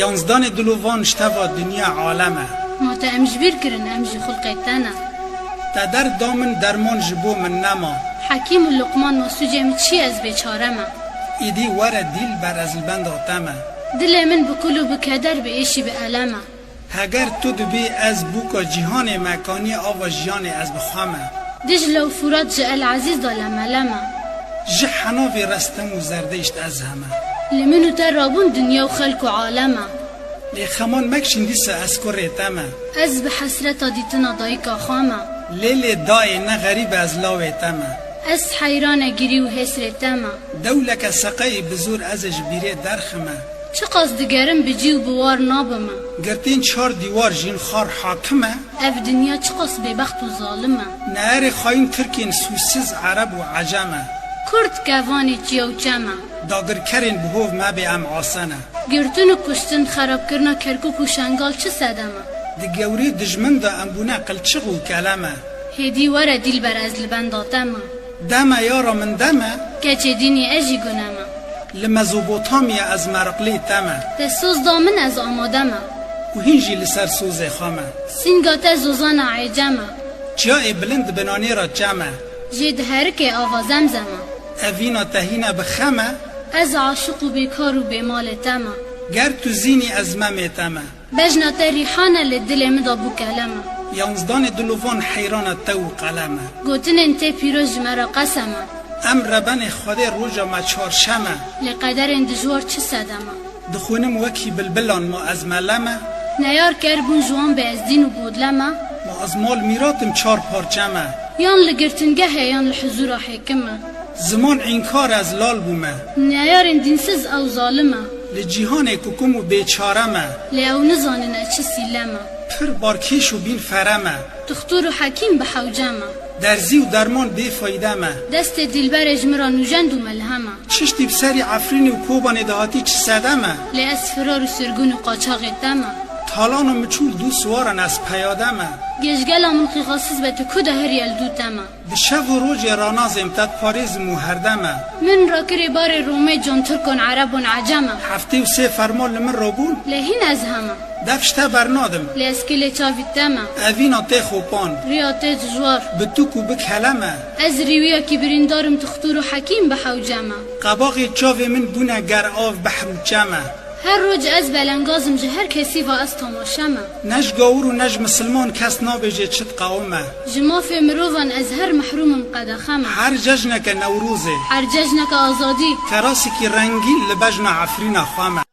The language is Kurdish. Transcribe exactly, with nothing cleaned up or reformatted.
Yanzdanê dilovan ji te va dinya alem e. Ma te em ji bîr kirin, em jî xulqê te ne. Te derd da min, derman ji bo min nema. Hekîm û Luqman, ma sûcê min çi ye, ez bêçare me. Îdî were dîlber, ez li benda te me. Dilê min bi kul û bi keder, bi êşî bi elem e. Heger tu dibî ez bûka cîhanê me, kaniyê ava jiyanê ez bi xwe me. Dicla û Furat ji El Ezîz de lemelem e. Ji henavê Restem û Zerdêşt ez heme. Li min û te rabûn dinya û xelk û alem e. Lê xeman mekşîn dîsa ez kurê te me. Ez bi hesreta dîtina dayika xwe me. Lê lê dayê ne xerîb e, ez lawê te me. Ez heyrane girî û hêsrê te me. Dewleke seqeyî bi zor ez ê ji bîrê derxime. Çiqas digerim bi cî û bi war nabime. Girtên çar dîwar jîn xar hakim e. Ev dinya çiqas bêbext û zalim e. Neyarê xayîn tirkên sûsiz, ereb û ecem e. Kurd kevanê çiya û çem e. Dagirkerên bi hov mebê em asene. Girtin û kuştin, xerabkirina Kerkûk û Şengal çi sedem e. Di gewrê dijmin de em bûne qilçiq û kelem e. Hêdî were dîlber, ez li benda te me. Deme yara min deme. Keçê dînî ez jî gune me. Li Mezopotamya ez meriqlî te me. Te soz da min, ez amade me. Û hîn jî li ser sozê xwe me. Sînga te zozana êcem e. Çiyayê bilind binanê re çem e. Jê diherikê ava Zemzem e. Evîna te hîne bi xem e. Ez aşiq û bêkar û bêmalê te me. Ger tu zînî ez memê te me. Bejna te rîhan e, lê dilê min de bû kelem e. Yanzdanê dilovan heyrana te û qelem e. Gotinên tê pîroz ji me re qesem e. Em rebenê Xwedê roja me çarşem e. Lê qederên dijwar çi sedem e. Dixwînim wekî bilbilan, ma ez melem e. Neyar ker bûn ji wan bê ez dîn û bodlem e. Ma ez mal mîrat im çar parçe me. Yan li girtingehê yan li huzûra hêkim e. Ziman înkar ez lal bûme. Neyarên dînsiz ew zalim e. Li cîhanê kukum û bêçare me. Lê ew nizanin ez çi sîlem e. Pir barkêş û bîn fere me. Dixtur û hekîm bi hewce me. Derzî û derman bêfayde me. Destê dîlberê ji min re nûjend û melhem e. Çiştî bi serî Efrînê û Kobanê de hatî çi sede me. Lê ez firar û sirgûn û qaçaxê te me. Talan û miçûl dû siwaran ez peyade me. Gêjgela min qîxasiz be, tu ku de herî ez li dû te me. Bi şev û rojê ranazêm te diparêzim û herde me. Min rakirê barê Romê, con Tirkon, Erebon, Ecem e. Heftê û sê ferman li min rabûn. Lê hîn ez heme. Def ji te bernadim. Lê ez kilê çavî te me. Evîna tê xopan. Riya tê dijwar. Bi tûk û bi kelem e. Ez rîwiyekî birîndar im, dixtur û hekîm bi hewce me. Qebaxê çavê min bûne ger av, behr û çem e. Her roj ez belengaz im, ji her kesî va ez tamaşe me. Ne ji gawir û ne ji misilman kes nabêje çi diqewime. Ji mafê mirovan ez her mehrûm im, qedexe me. Her cejneke Newrozê. Her cejneke azadî. Kerasikî rengîn li bejna Efrîna xwe me.